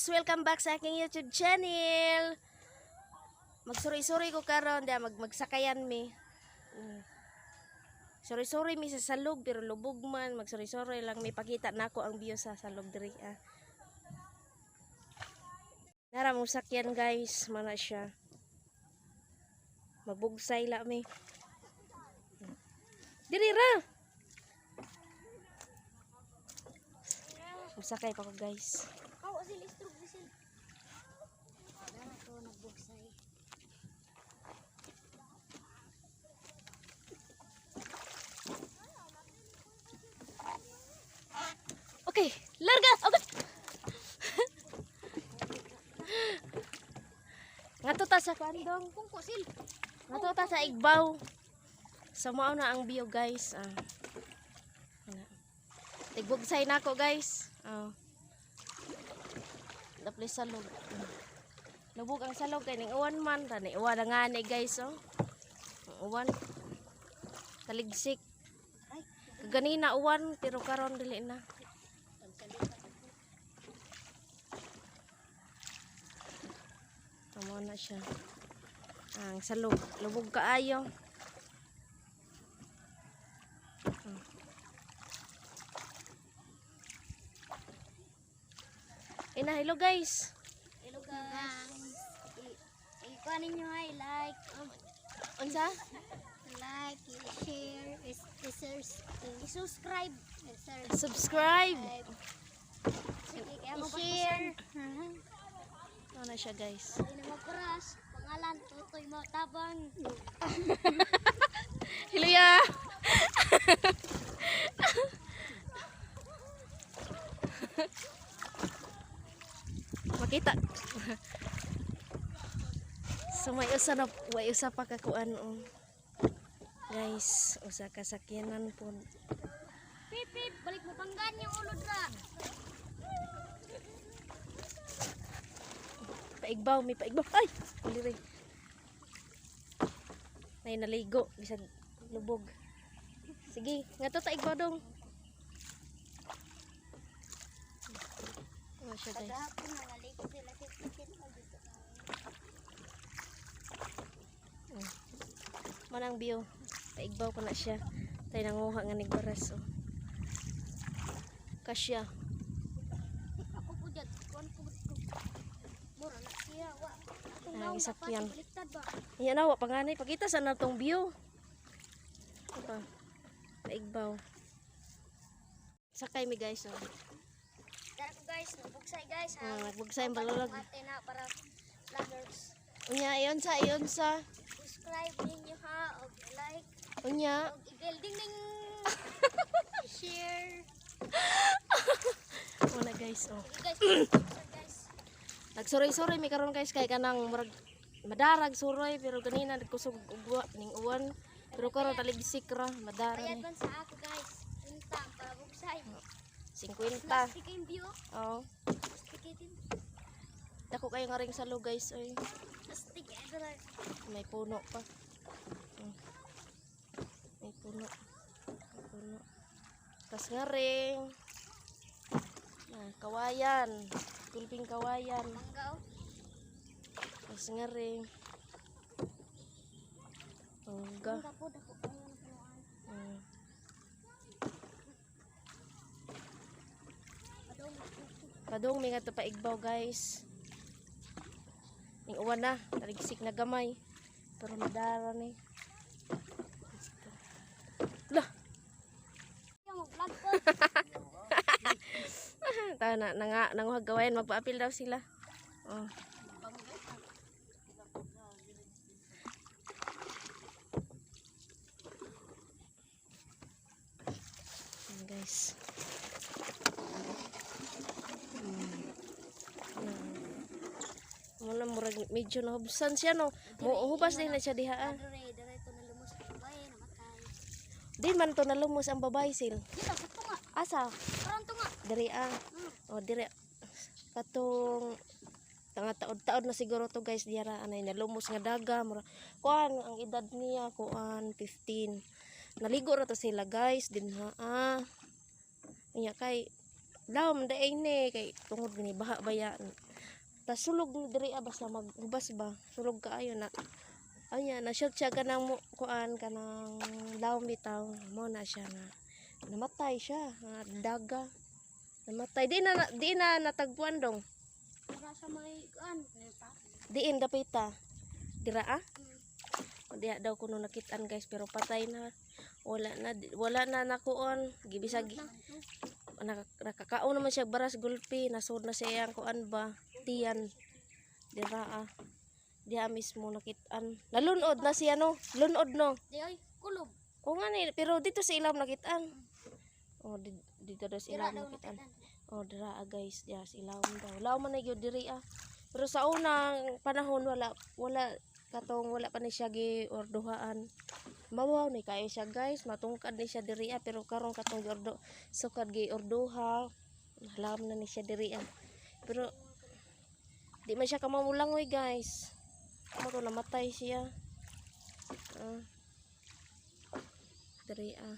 Welcome back sa aking YouTube channel. Magsuri-suri ko karon, di magsakayan mi. Suri-suri mi sa salog pero lubog man, magsuri-suri lang mi, pakita nako ang view sa salog diri ah. Nara mong sakyan, guys, mana siya. Magbugsay la mi. Diri ra. Musakay pa ko, guys. Oh, asil stroke bisil. Dara ko nagbugsay. Okay, larga. Okay. Ngadto ta sa kandong. Kungko sil. Ngadto ta sa Igbaw. So mao na ang view, guys. Ah. Ana. Tigbugsay na ako, guys. Oh. Dapli salog. Lubog ang salog kay ning uwan man, tani uwan na nga ni, guys, oh. Ang uwan. Taligsik. Kaganina uwan pero karon dili na. Tama na siya. Ang salog, lubog kaayo. Ina, hello, guys. Hello, guys. Ikuha ninyo ay like, Unsa? Like, i-share, i-subscribe, Subscribe. I-share. Ano na siya, guys. Hindi na magkuras. Pangalan, Tutoy Matabang. Hello ya. Makita. So may usa na, may usa pa ka kuan, oh. Guys, usa ka sakyanan po. Pip, pip, balik mo panggan yung ulo dra. Paigbaw, may paigbaw. Ay, kuliri. Nay naligo bisag lubog. Sige, ngadto ta igbaw dong. Ano siya, guys? Pagkahapon, nangaligo sila. Sila dito. Manang view. Paigbaw ko na siya. Tayo nanguha nga ni Baras. Oh. Kasya. Ako po dyan. Kuan ko ko. Mura na siya. Wa. Atong Ah, naong isakyan. dapat baliktad ba? Yan na, wa panganay. Pakita sa natong view. Ito pa. Paigbaw. Sakay mi, guys. Oh. Dara ko, guys, nabugsay, guys ha. Ah, nagbugsay ang balulag. Ate na para vloggers. Unya, iyon sa, iyon sa. Subscribe ninyo ha og like Unya. og i-building ning share. Wala, guys. Oh. Sige, guys, subscribe, guys. Nagsuroy-suroy mi karon, guys, kay kanang murag madarag suroy pero ganina nagkusog ugwa ning uwan. Pero karon taligsik ra, madara Bayad ni. man sa ako, guys. Unta para bugsay. 50. Plastic yung view. Oh. Plastic din. Dako kayo nga ring salo, guys, oy. Plastic eh. May puno pa. May puno. May puno. Tas nga ring. Ah, kawayan. Gulping kawayan. Mangga oh. Tas nga ring. Mangga. Mangga po dako kayo ng punuan. Padong. Padong may nga to paigbaw, guys. Ning uwan na, taligsik na gamay. Pero madara ni. Lah, Yung vlog ko. ta na nanga nanguhag gawain, magpaapil daw sila. Oh. Ayan, guys. Na. Muna murag medyo nahubsan siya, no. Mo hubas din na siya diha ah. Dere, dere to nalumos ang babae, namatay. Di man to nalumos ang babae sil. Dito sa tunga. Asa? Karon tunga. Diri ah. O diri katong tanga taod-taod na siguro to, guys, diara anay nalumos nga daga mura kuan ang edad niya kuan 15. Naligo ra to sila, guys, dinha ah. Unya kay Lawom daay ni kay tungod gani baha baya. Tas sulog ni diri ah, basta maghubas ba. Sulog kaayo na. Anya na shoot siya kanang kuan kanang lawom bitaw. Mo na siya nga namatay siya nga daga. Namatay di na natagpuan dong. Para sa may kuan. Diin dapita. Dira ah. Diha daw kuno nakitaan guys, pero patay na. Wala na nakuon. Gibisag nakakaon naman siya baras gulpi, nasud na siya iyang kuan ba, tiyan. Dira ah. Diha mismo nakitaan. Nalunod na siya no. Lunod no. Di ay kulob. O nga ni, pero dito sa ilaw nakitaan. Oh, dito daw sa Dira ilaw daw nakitaan. nakitaan. Oh, dira ah, guys, diha sa ilaw daw. Law man na gyud diri ah. Pero sa unang panahon wala wala katong wala pa ni siya giorduhaan. Mawaw ni kayo siya guys, matungkad ni siya diri ah, pero karon katong giordo sukad giorduha, halam na ni siya diri ah. Pero di man siya kamamulangoy guys. Amo to namatay siya. Ah. Diri ah.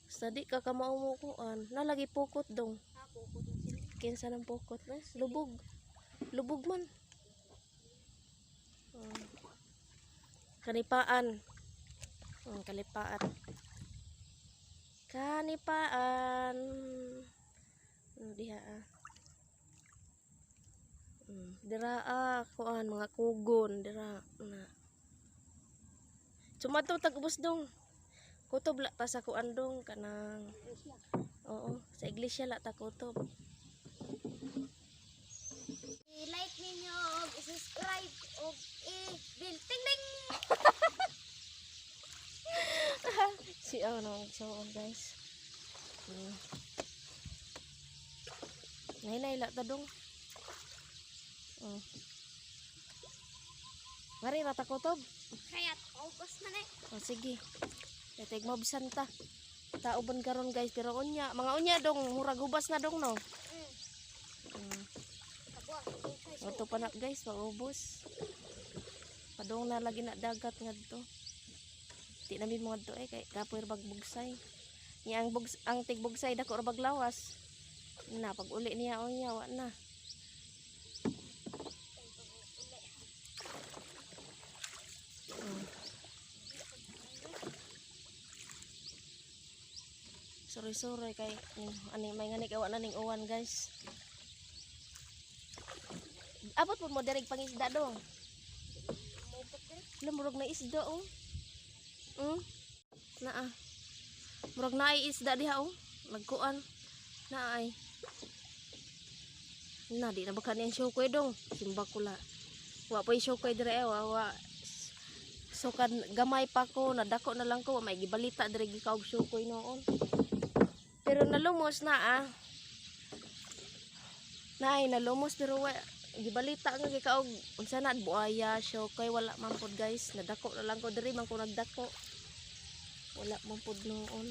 Basta di ka kamao mo kuan. Nalagi pukot dong. Ako ko din sila. Kinsa ng pukot na? Lubog. Lubog man. Kanipaan. Kalipaan. Kanipaan. Diha ah. Dira ah, kuan mga kugon dira na. Sumato tag-ubos dong. Kutob la ta sa kuan dong kanang Iglesia. oo, sa iglesia la ta kutob. I-like ninyo og i-subscribe og i-bell ting ding. Si oh no, so on guys. Nay la ta dong. Mari rata kutob. Kaya paubos na ni. O sige. Kay mabsan ta. Tauban karon guys pero unya, mga unya dong murag hubas na dong no. Tabo. Ato pa na guys, paubos. Padong na lagi na dagat ngadto. Di na mi mga to eh kay kapoy ra bugsay. Niya ang bugs ang tigbugsay dako ra baglawas. Na pag uli niya unya wa na. Sorry kay ani may ngani kay wa na ning uwan guys. Abot po mo direk pangisda dong. Wala, murag na isda oh. Naa. Murag na ay isda diha oh. Nagkuan. Naa ay. Na di na baka niyang syokoy dong. Simba ko la. Wa po'y syokoy dire eh. Wa wa. Sukad gamay pa ko, nadako na lang ko, wa may gibalita dire gikaog syokoy noon. Pero nalumos na ah. Naay nalumos pero wa gibalita nga gikaog unsa na buaya syokoy wala man pod guys. Nadako na lang ko diri man ko nagdako. Wala man pod noon.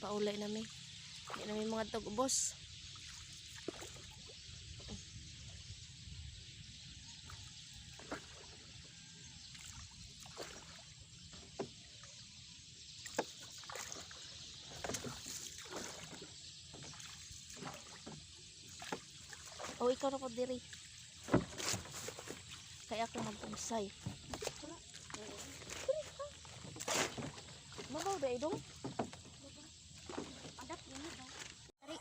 Paulay nami. Di nami mga tag-ubos. Oh, ikaw na po diri. Kaya ako magpugsay. Mabaw ba idong? Adap ninyo ba? Tari.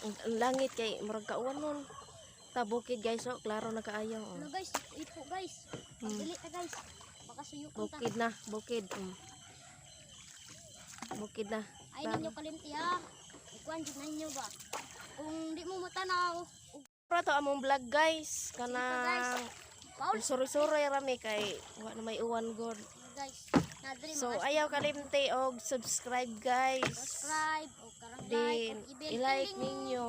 Ang langit kay murag kauwan nun. Ta bukid guys, oh, klaro na kaayo. Oh. Ano guys, ipo guys. Pagdili ta guys. Baka suyukon ta. Bukid na, bukid. Bukid na. Ay ninyo kalimti ha. Ikuan jud ninyo ba. Kung di mo matanaw, ug Pero to among vlog guys, Sige pa, guys. kanang Paul suri-suri rami kay wa na may uwan god. guys. Nadri So mga ayaw kalimti og subscribe guys. subscribe o karang like Din og i-bell i-like ting ding. ninyo.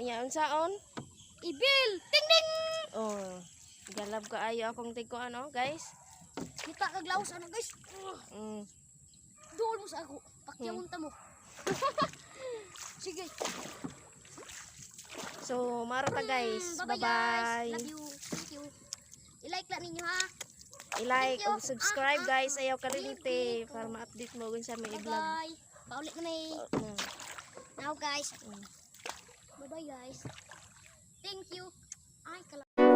Unya unsaon? I-bell ting ding. Oh, galab kaayo akong tigko ano guys. Kita kag laos ano guys. Duol mo sa ako. Pakyawon ta mo. Sige. So, mara ta guys. Bye-bye guys. Bye-bye. Love you. Thank you. I-like lang ninyo ha. I-like Thank you. ug subscribe, guys. Ayaw kalimti Thank you. para ma-update mo kung sa may i-vlog. Bye-bye. Paulit na may now, guys. Bye-bye, guys. Thank you. Ay, kala.